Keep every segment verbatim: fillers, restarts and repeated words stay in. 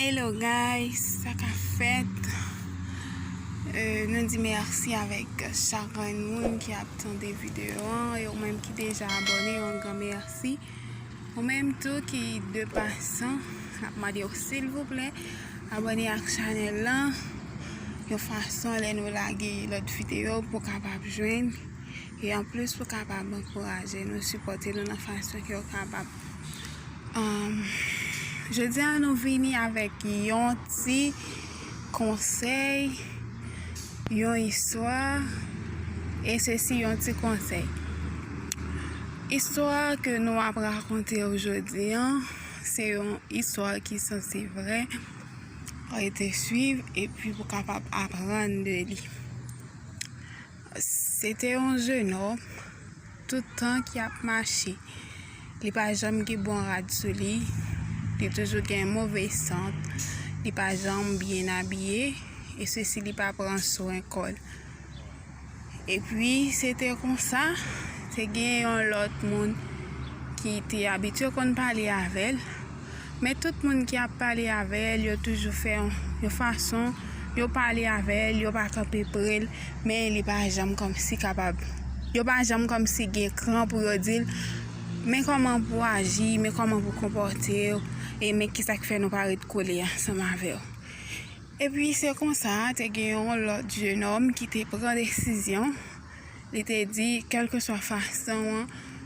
Hello guys, sa k ap fèt? Euh, nou di mèsi avèk chak grenn moun ki ap tande videyo an, e ou menm ki deja abòne, yon gran mèsi. Ou menm tou ki de pasan, n ap mande w silvouplè abòne ak chanèl lan, yon fason lè nou lage lòt videyo pou w kapab jwenn, e anplis pou w kapab ankouraje nou, sipòte nou nan fason ke w kapab. Um, jodi a nou vini avèk yon ti konsèy, yon istwa, e sesi yon ti konsèy. Istwa ke nou ap rakonte w jodi an, se yon istwa ki sanse vrè, rete swiv, epi pou kapab aprann de li. Se te yon jenòm, tout tan ki ap mache. Li pa janm gen bon rad sou li, li toujou gen move sant, li pa janm byen abiye, e sesi li pa pran swen kò l. Epi, se te konsa, te gen yon lòt moun ki te abitye konn pale avè l, men tout moun ki ap pale avè l, yo toujou fè yon, yon fason, yo pale avè l, yo pa kanpe pre l, men li pa janm kòmsi kapab, yo pa janm kòmsi gen kran pou yo di l, men kòman pou w aji, men kòman pou w konpòte w, e men kisa k fè nou pa ret kole ansanm avè w. Epi se konsa, te gen yon lòt jenòm ki te pran desizyon. Li te di, kèlkeswa fason an,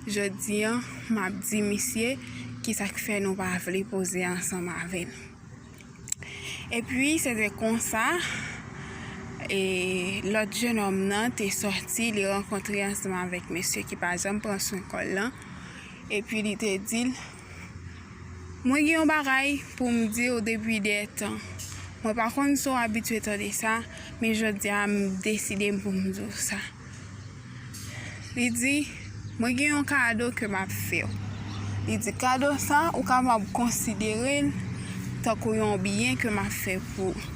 jodi an, m ap di misye kisa k fè nou pa vle poze ansanm avè l. Epi, se te konsa, e, lòt jenòm nan te sòti, li rankontre ansanm avèk mesye ki pa janm pran swen kò l lan. Epi, li te di l, mwen gen yon bagay pou m di w depi dètan. Mwen pa konn si w abitye tande sa, men jodi a m deside m pou m di w sa. Li di, mwen gen yon kado ke m ap fè w. Li di, kado sa, ou kapab konsidere l tankou yon byen ke m ap fè pou ou.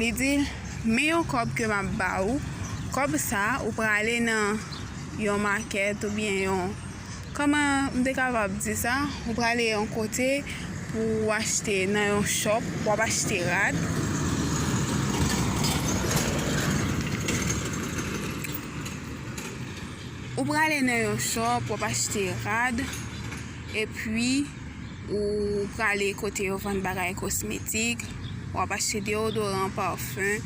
Li di, men yon kòb ke m ap ba ou. Kòb sa, ou prale nan yon makèt oubyen yon, kòman m te kapab di sa? Ou prale yon kote pou w achte nan yon shop, w ap achte rad. Ou prale nan yon shop, w ap achte rad, epi ou prale kote yo vann bagay kosmetik, w ap achte deodoran, pafen,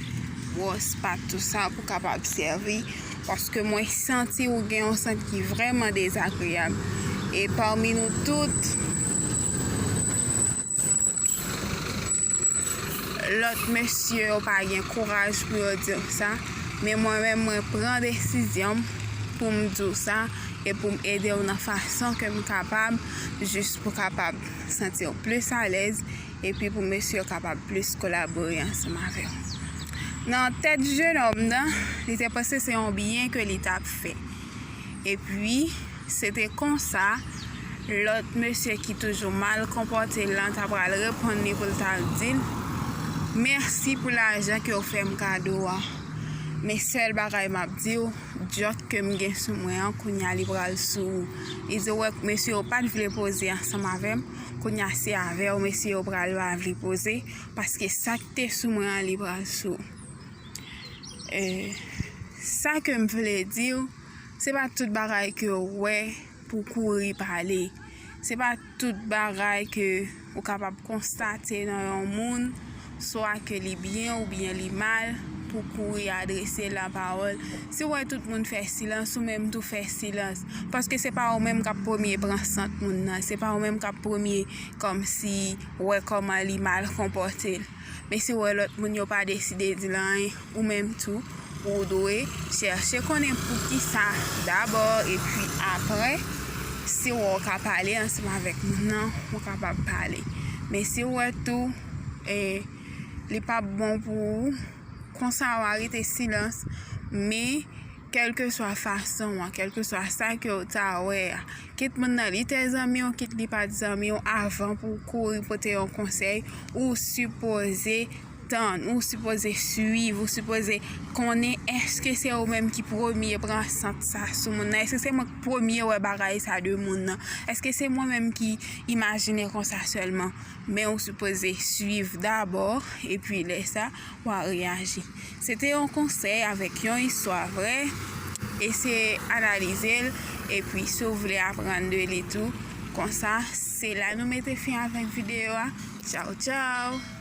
bwòs pat, tou sa pou kapab sèvi, paske mwen santi ou gen yon sant ki vrèman dezagreyab. E pami nou tout, lòt mesye yo pa gen kouraj pou yo di w sa, men mwen menm, mwen pran desizyon m pou m di w sa e pou m ede w nan fason ke m kapab, jis pou kapab santi w plis alèz, epi pou mesye yo kapab plis kolabore ansanm avè w. Nan tèt jenòm nan, li te panse se yon byen ke li t ap fè. Epi, se te konsa, lòt mesye ki toujou mal konpòte l lan ta pral reponn li pou l ta di l, mèsi pou lajan ke w fè m kado a. Men sèl bagay m ap di w, djòk ke m gen sou mwen an, kounye a li pral sou ou. Li di, w wè, mesye yo pa t vle poze ansanm avè m, kounye a se avè w mesye yo pral pa vle poze, paske sa k te sou mwen an, li pral sou ou. E, sa ke m vle di w, se pa tout bagay ke w wè pou w kouri pale. Se pa tout bagay ke ou kapab konstate nan yon moun, swa ke li byen oubyen li mal, pou w kouri adrese l lapawòl. Si w wè tout moun fè silans, ou menm tou fè silans. Paske se pa ou menm k ap premye pran sant moun nan, se pa ou menm k ap premye kòmsi wè kòman li mal konpòte l. Men si w wè lòt moun yo pa deside di l anyen, ou menm tou, ou dwe chèche konnen poukisa dabò, epi apre, si w wè w ka pale ansanm avèk moun nan, ou kapab pale. Men si w wè tou, e, li p ap bon pou ou, konsa w a rete silans, men kèlkeswa fason an, kèlkeswa sa ke w ta wè a, kit moun nan li te zanmi w, kit li pa t zanmi w, avan pou w kouri pote yon konsèy, ou sipoze tann, ou sipoze swiv, ou sipoze konnen èske se ou menm ki premye pran sant sa sou moun nan, èske se mwen ki premye wè bagay sa de moun nan, èske se mwen menm ki imajine konsa sèlman. Men ou sipoze swiv dabò, epi lè sa, w a reyaji. Se te yon konsèy avèk yon istwa vrè. Eseye analize l, epi si w vle aprann de li tou, konsa, se la nou mete fen avèk videyo a. Tchaw, tchaw!